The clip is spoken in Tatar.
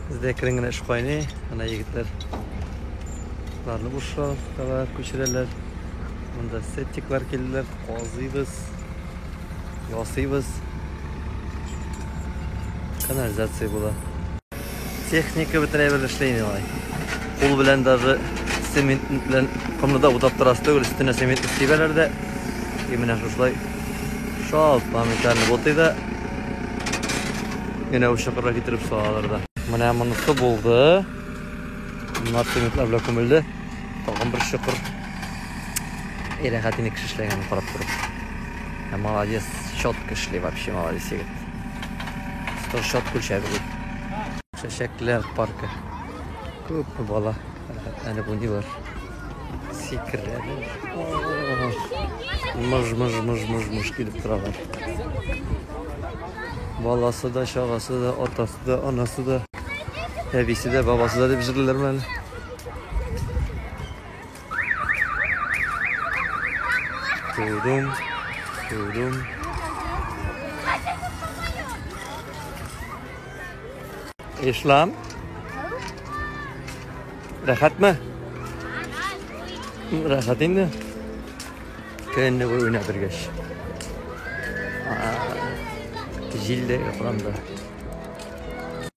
Бездә әкрен генә эш кайный. Менә егетләр ларны бушаталар, күчерәләр. Монда септиклар килделәр, казыйбыз, ясыйбыз. Канализация була. Техника бөтен әйбер эшли инде алай. Кул белән даже цемент белән комны да бутап торасы түгел, өстенә цемент сибәләр дә. И менә шушылай шалт моментально бутый да. Менә бу чокырга китереп салалар да. Менә монысы булды. Монар цементлар белән күмелде. Тагын бер чокыр. И рәхәт инде кеше эшләгәнен карап торып. Ә молодец, четко эшли вообще, молодец егет. Сто четко үлчәде бу. Чәчәкләр паркы. Күпме бала. Рәхәтләнеп уйныйлар. Сикерәләр. Мыж, мыж, мыж, мыж, мыж килеп торалар. Баласы да, чагасы да, атасы да, анасы да, әбисе дә, бабасы да дип җырлыйлармы әле? Тудум, тудум. Ислам? Рәхәтме? Рәхәт инде. Көнне буе уйнап йөргәч. Җил дә урамда.